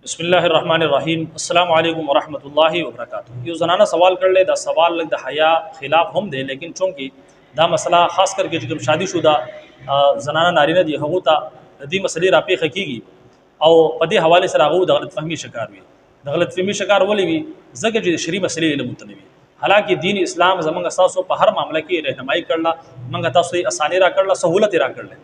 بسم الله الرحمن الرحیم. السلام علیکم ورحمت الله وبرکاته. یو زنانه سوال کړل، دا سوال لږ د حیا خلاف هم دی، لیکن چونکی دا مسله خاص کر کې چې کوم شادي شوده زنانه نارینه دي، هغه ته د دې مسلې راپېښه کیږي او په دې حواله سره هغه د غلط فهمي شکار وي. د غلط فهمي شکار ولې وي؟ ځکه چې شرعي مسلې علم ته نه وي. حالانکه دین اسلام زمونږ تاسو په هر معاملې کې رهنمایي کړله، مونږ تاسو یې اساني را کړله، سہولت را کړله،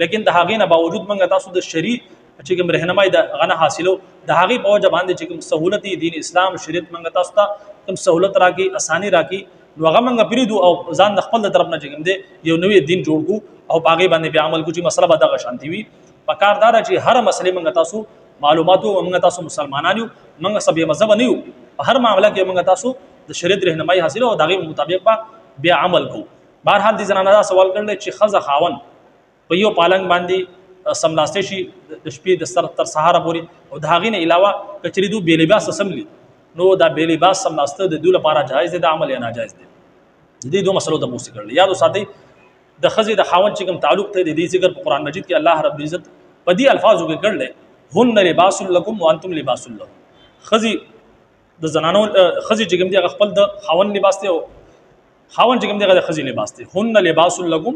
لیکن د هغې نه باوجود مونږ تاسو د شرعي چې کوم رهنمایي د غنه حاصلو، د هغې په وجه باندې چې کوم سہولت دین اسلام شریعت مونږ تاسو ته کوم سہولت راکې، اساني راکې، نو هغه مونږ پریدو او ځان د خپل طرف نه چې کوم دی یو نوی دین جوړ کو او په هغې باندې بیا عمل کو چې مسله به دغه شانتي وي. پکار دا ده چې هر مسلې مونږ تاسو معلوماتو، مونږ تاسو مسلمانان یو، مونږ سبې مذهب نه یو. په هر معاملې کې مونږ تاسو د شریعت رهنمایي حاصلو او د هغې مطابق به بیا عمل کو. بهرحال دې زنانه دا سوال کړل چې ښځه خاوند په یو پالنګ باندې سملاستی شي د شپې د سر تر سهاره پورې، او د هغې نه علاوه که چېرې دوی بې لباسه سملي، نو دا بې لباس سملاسته د دوی لپاره جایز دی، دا عمل یا ناجایز دی؟ د دې دوه مسلو ته پوښتنه کړل. یاد وساتئ، د ښځې د خاوند چې کوم تعلق دی، د دې ذکر په قرآن مجید کې الله رب العزت په دې الفاظو کې کړل: هن لباس لکم وانتم لباس لهم. ښځې د زنانو، ښځې چې کوم دی هغه خپل د خاوند لباس دی او خاوند چې کوم دی هغه د ښځې لباس دی. هن لباس لکم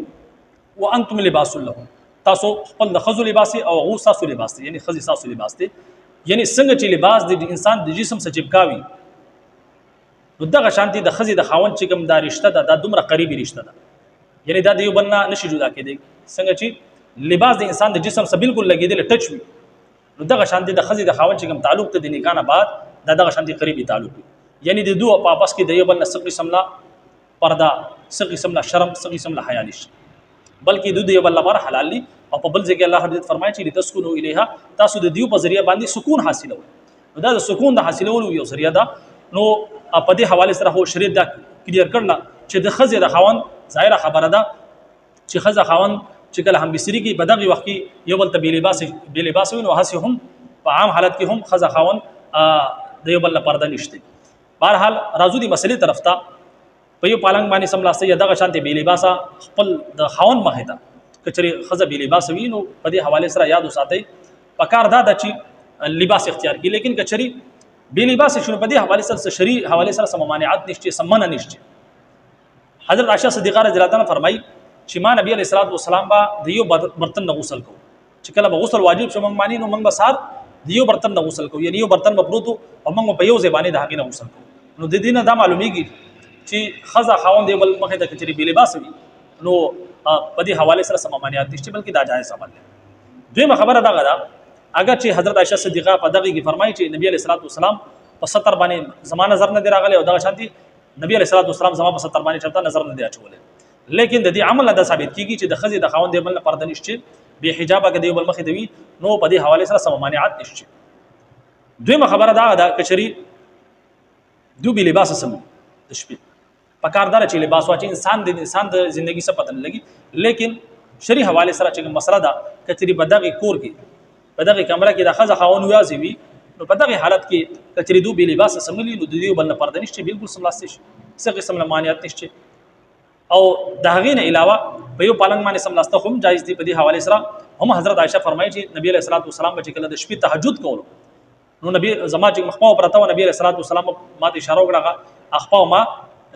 وانتم لباس لهم. تاسو خپل د ښځو لباس او هغه تاسو لباس دی، یعنی ښځې تاسو لباس دی. یعنی څنګه چې لباس د انسان د جسم سره چپکاوي، نو دغه شانتي د ښځې د خاوند چې کوم دا رشته ده، دا دومره قریبي رشته ده، یعنی دا د یو بل نه نشي جدا کېدی. څنګه چې لباس د انسان د جسم سره بالکل لګېدلی، ټچ وي، نو دغه شانتي د ښځې د خاوند چې کوم تعلق ته د نکاح نه بعد دا دغه شانتي قریبي تعلق وي. یعنی د دوی په آپس کې د یو بل نه څه قسم له پرده، څه قسم له شرم، څه قسم له حیا نشته، بلکې دوی د یو بل لپاره حلال دي. او په بل ځای کې الله رب العزت فرمایي چې لتسکنوا الیها، تاسو د دیو په ذریعہ باندې سکون حاصلوئ. نو دا د سکون د حاصلولو یو ذریعہ ده. نو په دې حواله سره هو شریعت دا کلیر کړل چې د ښځې د خاوند، ظاهره خبره ده چې ښځه خاوند چې کله هم بستري کې په دغه وخت کې یو بل ته بې لباس بې لباس وي، نو هسې هم په عام حالت کې هم ښځه خاوند د یو بل له پرده نشته. بهرحال راځو دې مسلې طرف ته. په یو پالنګ باندې سملاسته یا دغه شانتې بې لباسه خپل د خاوند مخې ته که چېرې ښځه بې لباسه وي، نو په دې حوالې سره یاد وساتئ، پکار دا ده چې لباس اختیار کړي. لیکن که چېرې بې لباسه شي، نو په دې حوالې سره څه شرعي حوالې سره څه ممانعت نشته، څه منع نشته. حضرت عائشہ صدیقه رضی الله عنها فرمایي چې ما نبی علیه الصلاة والسلام به د یو برتن نه غسل کوو. چې کله به غسل واجب شو موږ باندې، نو موږ به سهار د یو برتن نه غسل کوو، یعنی یو برتن به پروت او موږ په یو ځای باندې د هغې نه غسل کوو. نو د دې نه دا معلومیږي چې ښځه خاوند یو بل مخې ته که چېرې بې لباسه وي، نو په دې حوالې سره څه ممانعت نشته، بلکې دا جایز عمل دی. دویمه خبره دغه ده، اګر چې حضرت عائشہ صدیقه په دغه کې فرمایي چې نبی علیه الصلاة والسلام په ستر باندې زما نظر نه دی راغلی او دغه شانتي نبی علیه الصلاة والسلام زما په ستر باندې چرته نظر نه دی اچولی، لیکن د دې عمل نه دا ثابت کیږي چې د ښځې د خاوند د بل نه پرده نشته، بې حجابه که د یو بل مخې ته وي، نو په دې حوالې سره څه ممانعت نشته. دویمه خبره دا ده، که چېرې دوی بې لباسه سم د شپې، په کار دا چې لباس واچي. انسان د انسان د زندگی څه پته نه لګي، لیکن شرعي حوالې سره چې مسله ده، که چېرې په دغه کور کې، په دغه کمره کې د ښځه خاوند یوازې وي، نو په دغه حالت کې که چېرې دوی بې لباسه سملي، نو د دوی بل نه پرده نشته، بالکل سملاستی شي، څه قسم له مانعت نشته. او د هغې نه علاوه په یو پالنګ باندې سملاسته هم جایز دی. په دې حوالې سره هم حضرت عائشه فرمایي چې نبی علیه الصلاة والسلام به چې کله د شپې تهجد کولو، نو نبی زما چې مخپاو پرته و، نبی علیه الصلاة والسلام ما ته اشاره وکړه، هغه اخپاو ما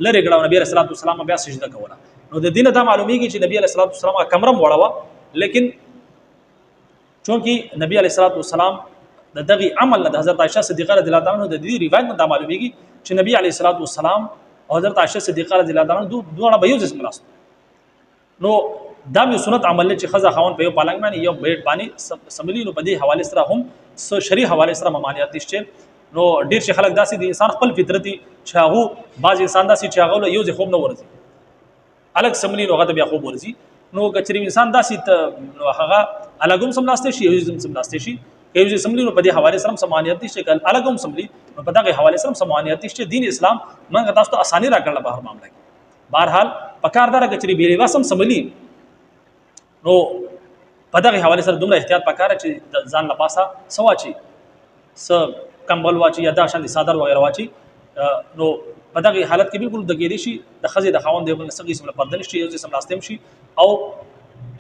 لرې کړه او نبی علیه الصلاة والسلام بیا سجده کوله. نو د دې نه دا معلومیږي چې نبی علیه الصلاة والسلام کمره هم وړه وه، لیکن چونکی نبی علیه الصلاة والسلام د دغه عمل نه د حضرت عائشہ صدیقه رضی الله تعالی عنها د دې روایت نه دا معلومیږي چې نبی علیه الصلاة والسلام او حضرت عائشہ صدیقه رضی الله تعالی عنها دواړه به یو ځای سملاست. نو دا مې سنت عمل چې ښځه خاوند په یو پالنګ باندې، یو بیډ باندې سملی، نو په دې حوالې سره هم شرعي حوالې سره ممانعت نشته. نو ډېر چې خلک داسې دي، انسان خپل فطرتي چې هغه بعض انسان داسې چې هغه له یو ځای خوب نه ورځي، الګ سملی نو هغه ته بیا خوب ورځي. نو که چېرې انسان داسې نو هغه الګ هم سملاستی شي، یو ځای هم سملاستی شي. که یو ځای سملی، نو په دې حوالې سره هم څه ممانعت نشته، که الګ هم سملی، نو په دغه حوالې سره هم څه ممانعت نشته. دین اسلام موږ تاسو ته اساني راکړله په هر معامله کې. بهرحال په کار دا ده که چېرې بې لباسه هم سملی، نو په دغه حوالې سره دومره احتیاط پکار چې د ځان له پاسه څه واچي، څه کمبل واچي یا دا شان د څادر وغیره واچي. نو په دغه حالت کې بالکل د کېدی شي د ښځې د خاوند د یو بل نه څه قسم له پرده نشته، یو ځای سملاستیم شي او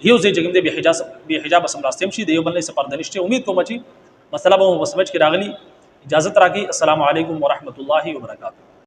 یو ځای چې کوم دی بې حجابه سملاستیم شي، د یو بل نه څه پرده نشته. امید کوم چې مسله به مو سمجھ کې راغلی. اجازه راکړئ. السلام علیکم ورحمت الله وبرکاته.